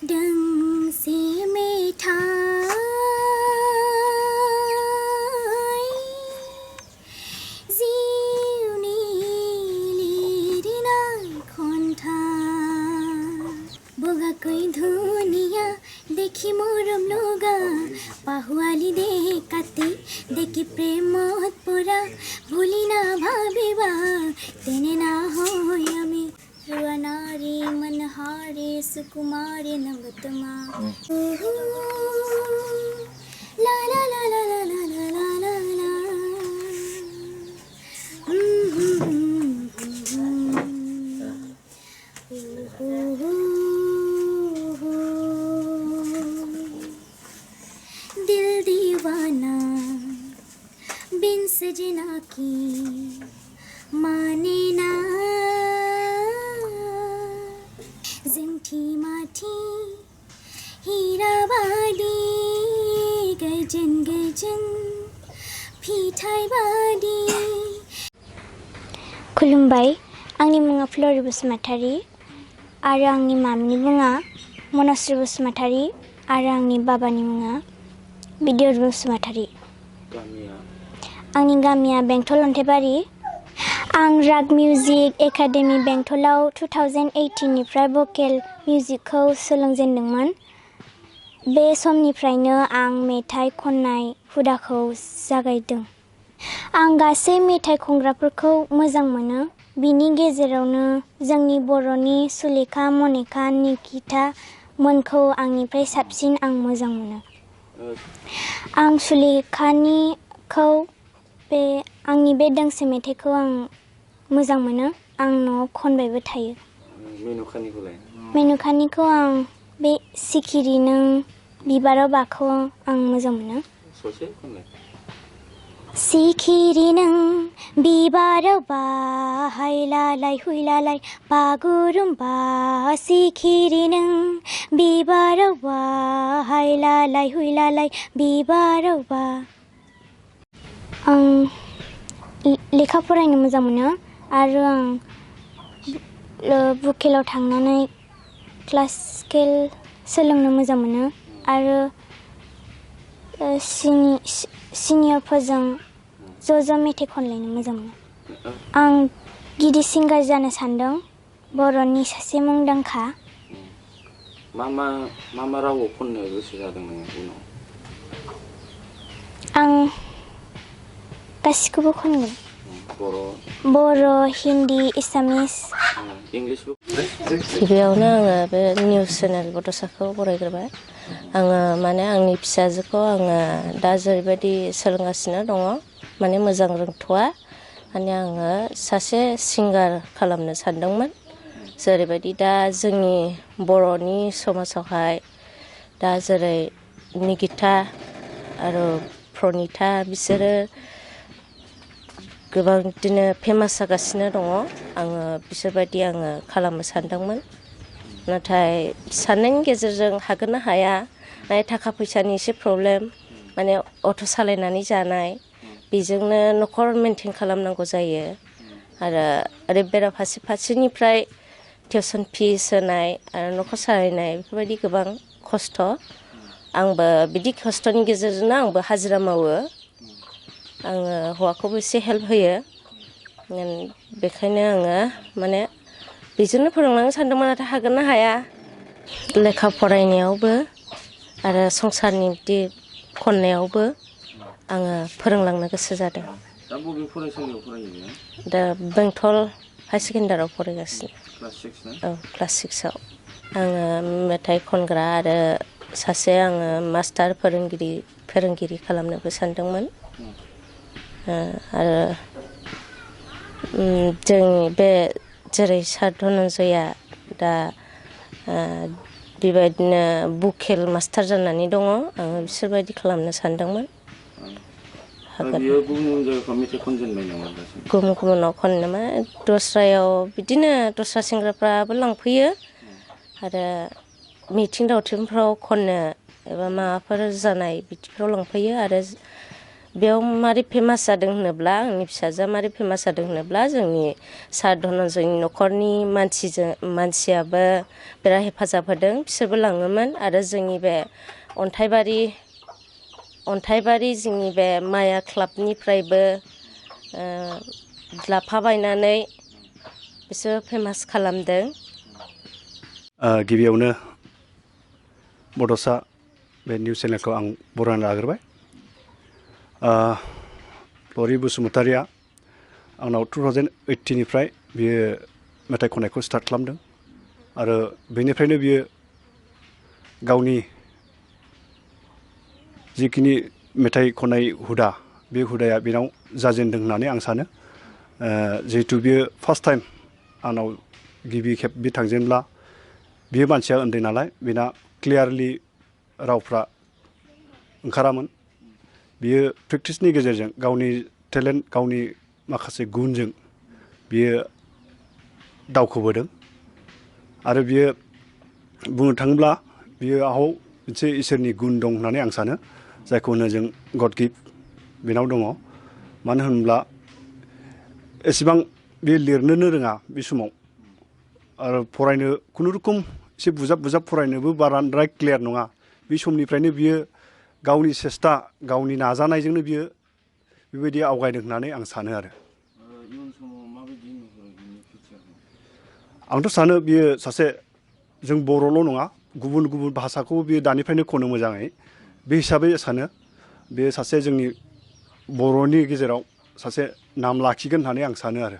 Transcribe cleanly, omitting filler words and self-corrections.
दोंसे मेथाइ जिउनि लिरनाय खन्थाइ बगाकै धुनिया देखि मरम लगা পাহুয়ালি দেখাতে দেখি প্রেমত পৰা ভুলি না ভাবিবা তেনে না হয় আমি रुआनारी मनहारी सुकुमारी नवतमा ला ला ला ला ला ला ला ला ला दिल दीवाना बिन सजना की माने ना जिंठी माठी हीराबादी गजन गजन फिथाइ बादी खुलुमबाय आंनि मुङा फ्लरि बसुमतारी आरो आंनि मामिनि मुङा मनस्रि बसुमतारी आरो आंनि बाबानि मुङा बिदिर बसुमतारी आंनि गामिया बेंटल अन्थाइबारि आं राग मिउजिक एकाडेमि बेंटलाव 2018 निफ्राय भकेल मिउजिकखौ सोलोंजेनदोंमोन बे समनिफ्रायनो आं मेथाइ खननाय हुदाखौ जागायदों आं गासै मेथाइ खनग्राफोरखौ मोजां मोनो बिनि गेजेरावनो जोंनि बर'नि सुलेखा मनिका निकिता मोनखौ आंनिफ्राय साबसिन आं मोजां मोनो आं सुलेखानिखौ आंनि बे दोंसे मेथाइखौ आं मोजां मोनो आं न'आव खनबायबो थायो मेनुखानिखौ आं बे सिखिरि नों बिबाराव बाखौ आं मोजां मोनो सिखिरि नों बिबाराव बा हायलालाय हुइलालाय बागुरुम्बा सिखिरि नों बिबाराव बा हायलालाय हुइलालाय बिबाराव बा आं लेखा फरायनो मोजां मोनो आरो आं भकेलाव थांनानै क्लासिकेल सोलोंनो मोजां मोनो आरो सिनियरफोरजों ज' मेथाइ खनलायनो मोजां मोनो आं गिदिर सिंगार जानो सानदों बर'नि सासे मुंदांखा मा रावाव खननो गोसो जादों नोङो उनाव आं गासिखौबो खनगोन बर' हिन्दी एसामिस इंलिशबो गिबियावनो आङो बे निउस चेनेल बड'साखौ बरायग्रोबाय आङो माने आंनि फिसाजोखौ आङो दा जेरैबायदि सोलोंगासिनो दङ माने मोजां रोंथ'वा माने आङो सासे सिंगार खालामनो सानदोंमोन जेरैबायदि दा जोंनि बर'नि समाजावहाय दा जेरै निकिता आरो प्रनिता बिसोरो गोबां बिदिनो फेमास जागासिनो दङ आङो बिसोरबायदि आङो खालामनो सानदोंमोन नाथाय साननायनि गेजेरजों हागोन ना हाया माने थाखा फैसानि एसे प्रब्लेम माने अट' सालायनानै जानाय बेजोंनो न'खर मेनटेन खालामनांगौ जायो आरो ओरै फारसेनिफ्राय टिउसन फिस होनाय आरो न'खर सालायनाय बेफोरबायदि गोबां खस्थ' आंबो बिदि खस्थ'नि गेजेरजोंनो आंबो हाजिरा मावो आङो हौवाखौबो एसे हेल्प होयो बेखायनो आङो माने बेजोंनो फोरोंलांनो सानदोंमोन नाथाय हागोन ना हाया लेखा फरायनायावबो आरो संसारनि बिदि खननायावबो आङो फोरोंलांनो गोसो जादों दा बबे फरायसालियाव फरायो दा बेंटल हाई सेकेन्डारियाव फरायगासिनो क्लास 6 ना औ क्लास 6 आव आङो मेथाइ खनग्रा आरो सासे आङो मास्टार फोरोंगिरि खालामनोबो सानदोंमोन आरो जोंनि बे जेरै सार धनन्जया दा बेबायदिनो भकेल मास्टार जानानै दङ आङो बिसोरबायदि खालामनो सानदोंमोन बियो गुबुन जायगायाव मेथाइ खनजेनबाय नामा गुबुनाव खननो माने दस्रायाव बिदिनो दस्रा सेंग्राफ्राबो लांफैयो आरो मिथिं दावथिंफ्राव खननो एबा माबाफोर जानाय बिदिफ्राव लांफैयो आरो बेयाव मारै फेमास जादों होनोब्ला आंनि फिसाजोआ मारै फेमास जादों होनोब्ला जोंनि सार धनन्जयनि न'खरनि मानसियाबो बिराद हेफाजाब होदों बिसोरबो लाङोमोन आरो जोंनि बे अन्थाइबारि जोंनि बे माया क्लाबनिफ्रायबो लाफाबायनानै बिसोर फेमास खालामदों। गिबियावनो बड'सा बे निउस चेनेलखौ आं बरायना लाग्रोबाय। लरि बसुमतारिया आंनाव 2018निफ्राय बियो मेथाइ खननायखौ स्टार्ट खालामदों आरो बेनिफ्रायनो बियो गावनि जिखिनि मेथाइ खननाय हुदा बे हुदाया बेनाव जाजेनदों होननानै आं सानो। जिहेतु बियो फार्स्ट टाइम आंनाव गिबि खेब बे थांजेनब्ला बियो मानसिया उन्दै नालाय बेना क्लियारलि रावफ्रा ओंखारामोन। बियो प्रेक्टिसनि गेजेरजों गावनि टेलेन्ट गावनि माखासे गुनजों बियो दावखोबोदों आरो बियो बुंनो थाङोब्ला बियो मोनसे इसोरनि गुन दं होननानै आं सानो जायखौ होनो जों गड गिफ्ट बेनाव दङ। मानो होनब्ला एसेबां बे लिरनोनो रोङा बे समाव आरो फरायनो खुनुरुखुम एसे बुजाब फरायनोबो बाराद्राय क्लियार नङा। बे समनिफ्रायनो बियो गावनि सेस्था गावनि नाजानायजोंनो बियो बेबायदि आवगायदों होननानै आं सानो आरो। आंथ' सानो बियो सासे जों बर'ल' नङा गुबुन भाषाखौबो बियो दानिफ्रायनो खनो मोजाङै। बे हिसाबै सानो बे सासे जोंनि बर'नि गेजेराव सासे नाम लाखिगोन होननानै आं सानो आरो।